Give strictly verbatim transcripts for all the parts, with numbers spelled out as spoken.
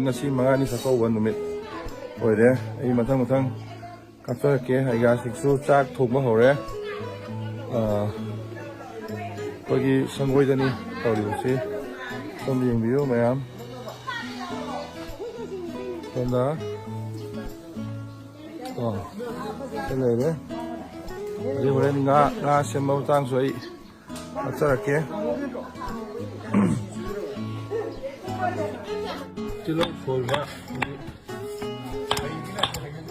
ꯉꯁꯤ ꯃꯉꯥꯅꯤ ꯆꯥꯛꯀꯧꯕ ꯅꯨꯃꯤꯠ ꯑꯣꯏꯔꯦ꯫ ꯑꯩ ꯃꯊꯪ ꯃꯊꯪ ꯀꯥꯞꯆꯔꯛꯀꯦ꯫ ꯑꯩꯒꯥꯁꯤꯡꯁꯨ ꯆꯥꯛ ꯊꯣꯡꯕ ꯍꯧꯔꯦ꯫ ꯑꯥ, ꯑꯩꯈꯣꯏꯒꯤ ꯁꯪꯒꯣꯏꯗꯅꯤ ꯇꯧꯔꯤꯕꯁꯤ꯫ ꯁꯣꯝ ꯌꯦꯡꯕꯤꯌꯨ ꯃꯌꯥꯝ꯫ ꯁꯣꯝꯗ, ꯑꯣ, ꯁꯤ ꯂꯩꯔꯦ꯫ ꯑꯗꯩ ꯍꯣꯔꯦꯟ ꯉꯥ, ꯉꯥ ꯁꯦꯝꯕ ꯃꯇꯥꯡꯁꯨ ꯑꯩ ꯍꯥꯞꯆꯔꯛꯀꯦ꯫ ꯇꯤꯜꯍꯧ ꯁꯣꯏꯕ,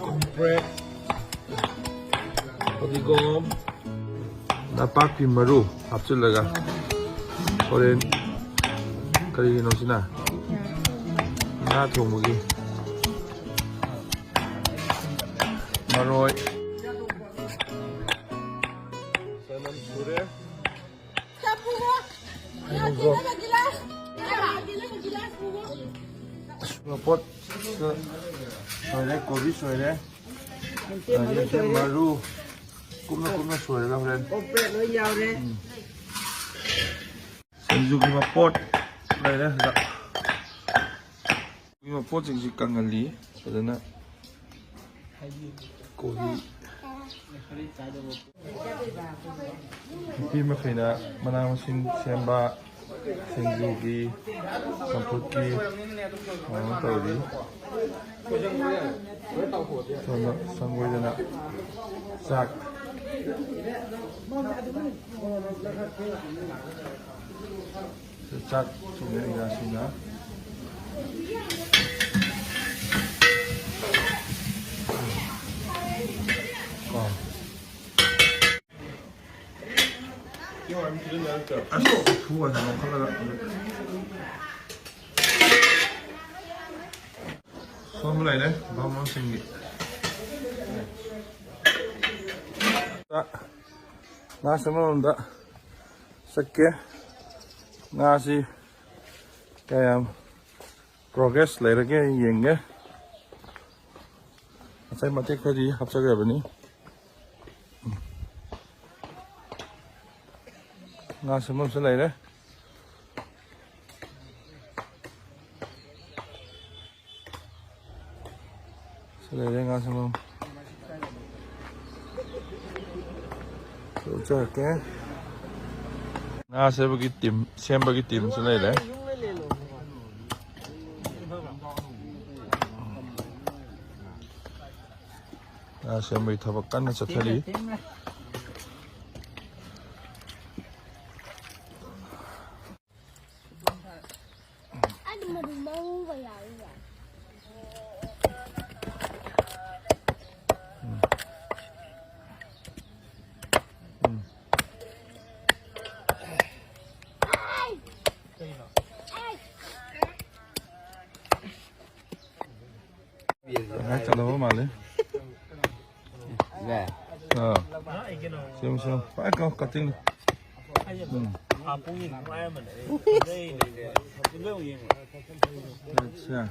ꯀꯣꯝꯄ꯭ꯔꯦꯛ, ꯐꯗꯤꯒꯣꯝ, ꯅꯄꯥꯛꯄꯤ ꯃꯔꯨ ꯍꯥꯞꯆꯤꯜꯂꯒ ꯍꯣꯔꯦꯟ, ꯀꯔꯤꯒꯤꯅꯣ ꯁꯤꯅ? ꯉꯥ ꯊꯣꯡꯕꯒꯤ ꯃꯔꯣꯏ꯫ ꯆꯅꯝ ꯁꯨꯔꯦ꯫ ꯃꯄꯣꯠ ꯁꯣꯏꯔꯦ, ꯀꯣꯕꯤ ꯁꯣꯏꯔꯦ, ꯌꯦꯟꯗꯦꯝ ꯃꯔꯨ ꯀꯨꯞꯅ ꯀꯨꯞꯅ ꯁꯣꯏꯔꯒ ꯍꯣꯔꯦꯟ꯫ ꯀꯣꯝꯄ꯭ꯔꯦꯛ ꯂꯣꯏ ꯌꯥꯎꯔꯦ꯫ ꯎꯝ꯫ ꯁꯤꯡꯖꯨꯒꯤ ꯃꯄꯣꯠ ꯂꯩꯔꯦ ꯁꯤꯗ꯫ ꯁꯤꯡꯖꯨꯒꯤ ꯃꯄꯣꯠꯁꯤꯡꯁꯤ ꯀꯪꯍꯜꯂꯤ ꯐꯖꯅ꯫ ꯀꯣꯕꯤ꯫ ꯅꯨꯄꯤ ꯃꯈꯩꯅ ꯃꯅꯥ ꯃꯁꯤꯡ ꯁꯦꯝꯕ, ꯁꯤꯡꯖꯨꯒꯤ, ꯆꯝꯐꯨꯠꯀꯤ ꯀꯩꯅꯣ ꯇꯧꯔꯤ꯫ ꯁꯣꯝꯗ ꯁꯪꯒꯣꯏꯗꯅ ꯆꯥꯛ꯫ ꯆꯥꯛ ꯊꯣꯡꯉꯦ ꯑꯩꯒꯥꯁꯤꯅ꯫ ꯀꯣ꯫ ꯑꯁ, ꯎꯐꯨ ꯋꯥꯏꯗ ꯂꯧꯈꯠꯂꯒ꯫ ꯁꯣꯝ ꯂꯩꯔꯦ, ꯕꯥꯃꯣꯟꯁꯤꯡꯒꯤ꯫ ꯉꯥ ꯁꯦꯝꯕꯝꯗ ꯆꯠꯀꯦ꯫ ꯉꯥꯁꯤ ꯀꯌꯥꯝ ꯄ꯭ꯔꯣꯒ꯭ꯔꯦꯁ ꯂꯩꯔꯒꯦ ꯌꯦꯡꯒꯦ꯫ ꯉꯁꯥꯏ ꯃꯇꯦꯛ ꯈꯔꯗꯤ ꯍꯥꯞꯆꯈ꯭ꯔꯕꯅꯤ꯫ ꯉꯥ ꯁꯦꯝꯐꯝꯁꯨ ꯂꯩꯔꯦ꯫ ꯂꯩꯔꯦ ꯉꯥ ꯁꯦꯝꯐꯝ꯫ ꯎꯠꯆꯔꯛꯀꯦ꯫ ꯉꯥ ꯁꯦꯝꯕꯒꯤ ꯇꯤꯝ, ꯁꯦꯝꯕꯒꯤ ꯇꯤꯝꯁꯨ ꯂꯩꯔꯦ꯫ ꯉꯥ ꯁꯦꯝꯕꯒꯤ ꯊꯕꯛ ꯀꯟꯅ ꯆꯠꯊꯔꯤ꯫ ꯑꯩꯗꯤ ꯃꯗꯨ ꯃꯔꯨꯒ ꯌꯥꯎꯏꯕ꯫ ꯉꯥꯏ ꯆꯠꯂꯕ ꯃꯥꯜꯂꯦ꯫ ꯑꯥ꯫ ꯁꯦꯝꯃꯨ, ꯁꯦꯝꯃꯨ꯫ ꯐꯖꯅ ꯀꯛꯑꯣ, cutting꯫ ꯎꯝ꯫ ꯑꯠꯆꯥ꯫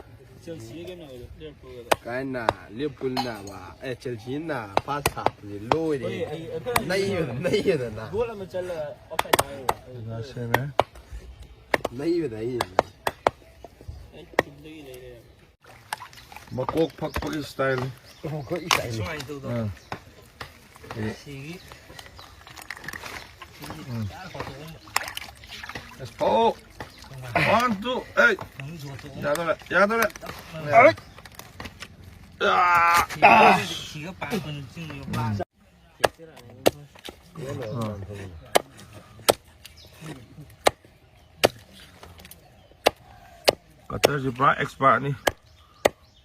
ꯀꯥꯏꯅ ꯂꯤꯚꯔꯄꯨꯜꯅ ꯃꯥ-, ꯑꯦ, ꯆꯦꯜꯁꯤꯅ ꯐꯥꯁ ꯍꯥꯞꯄꯁꯦ ꯂꯣꯏꯔꯦ꯫ ꯅꯩꯕꯗ, ꯅꯩꯕꯗꯅ꯫ ꯐꯖꯅ ꯁꯦꯝꯃꯦ꯫ ꯅꯩꯕꯗ ꯑꯩ꯫ ꯃꯀꯣꯛ ꯐꯛꯄꯒꯤ style ꯅꯤ꯫ ꯃꯀꯣꯛ style ꯅꯤ꯫ ꯁꯨꯃꯥꯏꯅ ꯇꯧꯗꯧ꯫ ꯑꯥ꯫ ꯁꯤꯒꯤ ꯎꯝ꯫ ꯌꯥꯔ ꯍꯣꯠꯇꯣꯛꯑꯝꯕ꯫ Let's go꯫ One, two, hey꯫ ꯅꯪꯁꯨ ꯍꯣꯠꯇꯣꯛꯑꯝꯕ꯫ ꯌꯥꯗꯧꯔꯦ, ꯌꯥꯗꯧꯔꯦ꯫ ꯅꯪ ꯑꯩ! ꯑꯥ! ꯁꯤꯒ ꯄꯥꯛꯄꯅ ꯆꯤꯡꯉꯤꯕ ꯄꯥꯛ꯫ ꯑꯥ꯫ Cutter ꯁꯤ ꯄꯨꯔꯥ expert ꯅꯤ꯫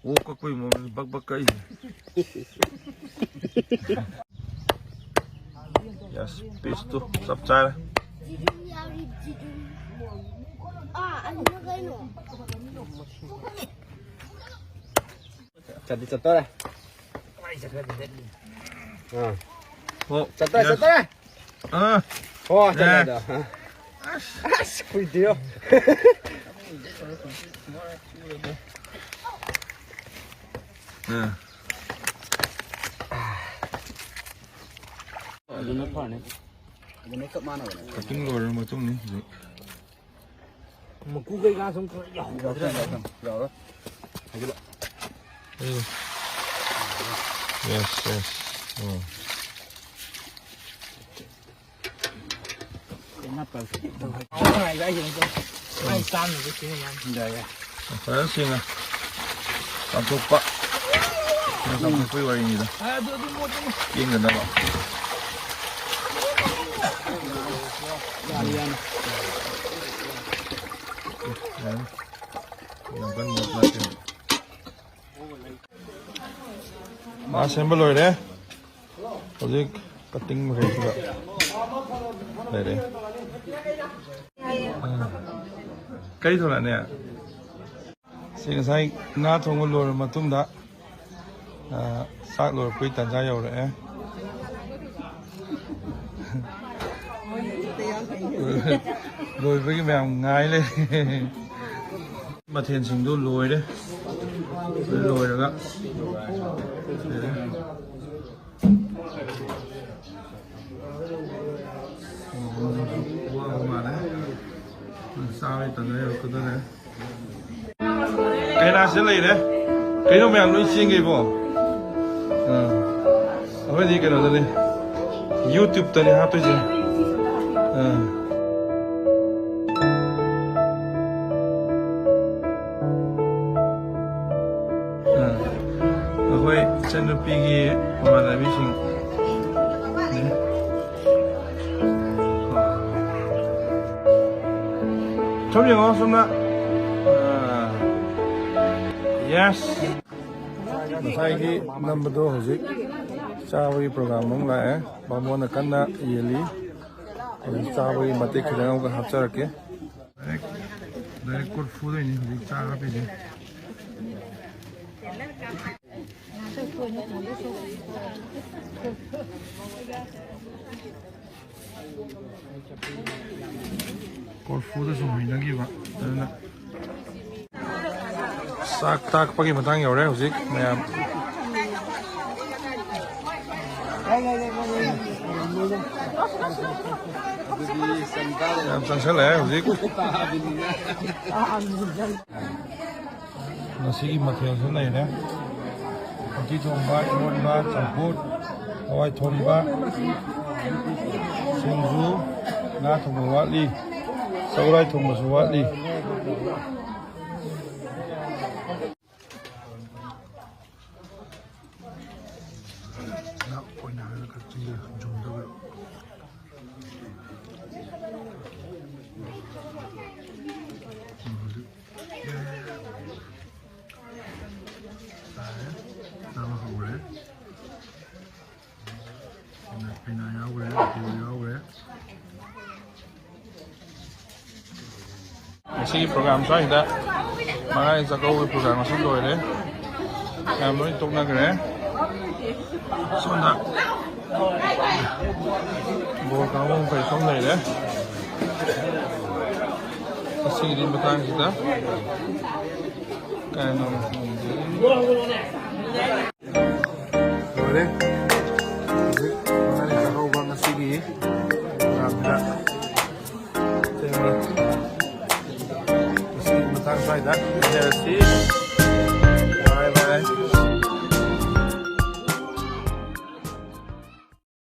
ꯑꯣꯛ ꯀꯛꯄꯒꯤ ꯃꯑꯣꯡꯗ ꯕꯛ ꯕꯛ ꯀꯛꯏꯁꯦ꯫ Yes, piece ꯇꯨ ꯆꯞ ꯆꯥꯔꯦ꯫ ꯑꯥ, ꯑꯗꯨꯅ ꯀꯩꯅꯣ? ꯆꯠꯇꯤ ꯆꯠꯇꯣꯔꯦ꯫ ꯑꯥ꯫ ꯑꯣ, ꯆꯠꯇꯣꯔꯦ, yes꯫ ꯆꯠꯇꯣꯔꯦ꯫ ꯑꯥ꯫ ꯑꯣ, ꯆꯠꯂꯦ ꯑꯦ꯫ ꯑꯗꯣ꯫ ꯑꯁ꯫ ꯑꯁ, ꯀꯨꯏꯗꯦꯌꯣ꯫ ꯑꯥ꯫ ꯑꯗꯨꯅ ꯐꯔꯅꯤ꯫ ꯑꯗꯨꯅ ꯆꯞ ꯃꯥꯟꯅꯕꯅꯦ꯫ Cutting ꯂꯣꯏꯔꯕ ꯃꯇꯨꯡꯅꯤ ꯍꯧꯖꯤꯛ꯫ ꯃꯀꯨ ꯀꯩꯀꯥ ꯁꯨꯝ ꯈꯔ ꯌꯥꯎꯍꯧꯒꯗ꯭ꯔꯥ? ꯌꯥꯎꯔꯣꯏ, ꯌꯥꯎꯔꯣꯏ꯫ ꯍꯥꯏꯖꯤꯜꯂꯣ꯫ ꯑꯩ Yes, yes. ꯎꯝ꯫ ꯉꯥꯏꯕ ꯑꯩꯁꯦ ꯑꯗꯨꯝ ꯃꯥꯏ ꯆꯥꯝꯅꯕ ꯁꯤꯖꯤꯟꯅ ꯌꯥꯅꯤ꯫ ꯌꯥꯏ, ꯌꯥꯏ꯫ ꯐꯖꯅ ꯁꯦꯡꯅ ꯆꯥꯝꯊꯣꯛꯄ꯫ ꯁꯦꯡꯅ ꯆꯥꯝꯊꯣꯛꯄꯒꯤ ꯋꯥꯔꯤꯅꯤꯗ꯫ ꯑ, ꯑꯗꯨ, ꯑꯗꯨ ꯃꯣꯠꯄꯅꯤ꯫ ꯀꯦꯡꯗꯅꯕ꯫ ꯌꯥꯅꯤ, ꯌꯥꯅꯤ꯫ ꯌꯥꯅꯤ꯫ ꯌꯥꯝ ꯀꯟꯅ ꯃꯣꯠꯄ ꯅꯠꯇꯦ꯫ ꯃꯥ ꯁꯦꯝꯕ ꯂꯣꯏꯔꯦ꯫ ꯍꯧꯖꯤꯛ cutting ꯃꯈꯩꯁꯤꯗ ꯂꯩꯔꯦ꯫ ꯑꯥ꯫ ꯀꯔꯤ ꯊꯣꯛꯂꯛꯑꯅꯤ? ꯁꯤ ꯉꯁꯥꯏ ꯉꯥ ꯊꯣꯡꯕ ꯂꯣꯏꯔꯕ ꯃꯇꯨꯡꯗ, ꯑꯥ, ꯆꯥꯛ ꯂꯣꯏꯔꯛꯄꯒꯤ ꯇꯥꯟꯖꯥ ꯌꯧꯔꯛꯑꯦ꯫ ꯂꯣꯏꯕꯒꯤ ꯃꯌꯥꯝ ꯉꯥꯏ ꯂꯩꯔꯦ꯫ ꯃꯊꯦꯜꯁꯤꯡꯗꯨ ꯂꯣꯏꯔꯦ꯫ ꯂꯣꯏꯔꯒ ꯂꯩꯔꯦ꯫ ꯋꯥꯕ ꯃꯥꯜꯂꯦ꯫ ꯆꯥꯕꯩ ꯇꯟꯖꯥ ꯌꯧꯔꯛꯀꯗꯧꯔꯦ꯫ ꯀꯩꯅꯥꯁꯤꯗ ꯂꯩꯔꯦ꯫ ꯀꯩꯅꯣ ꯃꯌꯥꯝ ꯂꯣꯏ ꯆꯦꯟꯒꯩꯕꯣ꯫ ꯑꯥ꯫ ꯑꯩꯈꯣꯏꯗꯤ ꯀꯩꯅꯣꯗꯅꯤ꯫ YouTube-ꯇꯅꯤ ꯍꯥꯞꯇꯣꯏꯁꯦ꯫ ꯑꯥ꯫ ꯑꯥ꯫ ꯑꯩꯈꯣꯏ ꯏꯆꯟꯅꯨꯄꯤꯒꯤ ꯃꯃꯥꯟꯅꯕꯤꯁꯤꯡ꯫ ꯁꯨꯝ ꯌꯦꯡꯉꯣ, ꯁꯣꯝꯅ꯫ ꯑꯥ꯫ Yes꯫ ꯉꯁꯥꯏꯒꯤ ꯅꯝꯕꯗꯣ ꯍꯧꯖꯤꯛ ꯆꯥꯕꯒꯤ program ꯑꯃꯨꯛ ꯂꯥꯛꯑꯦ꯫ ꯕꯥꯃꯣꯟꯅ ꯀꯟꯅ ꯌꯦꯜꯂꯤ꯫ ꯍꯧꯖꯤꯛ ꯆꯥꯕꯒꯤ ꯃꯇꯦꯛ ꯈꯤꯇꯪ ꯑꯃꯨꯛꯀ ꯍꯥꯞꯆꯔꯛꯀꯦ꯫ Direct, direct ꯀꯣꯔꯐꯨꯗꯩꯅꯤ ꯍꯧꯖꯤꯛ ꯆꯥꯛ ꯍꯥꯞꯄꯤꯁꯦ꯫ ꯀꯣꯔꯐꯨꯗ ꯁꯨꯝ ꯍꯩꯅꯈꯤꯕ ꯑꯗꯨꯅ꯫ ꯆꯥꯛ ꯇꯥꯛꯄꯒꯤ ꯃꯇꯥꯡ ꯌꯧꯔꯦ ꯍꯧꯖꯤꯛ ꯃꯌꯥꯝ꯫ ꯌꯥꯝ ꯆꯪꯁꯜꯂꯛꯑꯦ ꯍꯧꯖꯤꯛ꯫ ꯉꯁꯤꯒꯤ ꯃꯊꯦꯜꯁꯨ ꯂꯩꯔꯦ꯫ ꯎꯇꯤ ꯊꯣꯡꯕ, ꯏꯔꯣꯟꯕ, ꯆꯝꯐꯨꯠ, ꯍꯋꯥꯏ ꯊꯣꯡꯕ, ꯁꯤꯡꯖꯨ, ꯉꯥ ꯊꯣꯡꯕ ꯋꯥꯠꯂꯤ, ꯆꯧꯔꯥꯏ ꯊꯣꯡꯕꯁꯨ ꯋꯥꯠꯂꯤ꯫ ꯇꯥꯔꯦ꯫ ꯆꯥꯕ ꯍꯧꯔꯦ꯫ ꯄꯦꯅꯥ ꯌꯥꯎꯈ꯭ꯔꯦ, ꯙꯣꯜ ꯌꯥꯎꯈ꯭ꯔꯦ꯫ ꯉꯁꯤꯒꯤ program ꯁ꯭ꯋꯥꯏꯁꯤꯗ, ꯃꯉꯥꯅꯤ ꯆꯥꯛꯀꯧꯕꯒꯤ program ꯑꯁꯤ ꯂꯣꯏꯔꯦ꯫ ꯃꯌꯥꯝ ꯂꯣꯏ ꯇꯣꯛꯅꯈ꯭ꯔꯦ꯫ ꯁꯣꯝꯗ ꯕꯣꯔ ꯀꯥꯡꯕꯨ ꯃꯈꯩ ꯁꯣꯝ ꯂꯩꯔꯦ꯫ ꯉꯁꯤꯒꯤꯗꯤ ꯃꯇꯥꯡꯁꯤꯗ ꯀꯥꯏꯅ ꯂꯣꯏꯔꯦ꯫ ꯍꯧꯖꯤꯛ ꯃꯉꯥꯅꯤ ꯆꯥꯛꯀꯧꯕ ꯉꯁꯤꯒꯤ program ꯁꯤꯗ ꯉꯁꯤꯒꯤ ꯃꯇꯥꯡ ꯁ꯭ꯋꯥꯏꯗ ꯂꯣꯏꯁꯤꯜꯂꯁꯤ꯫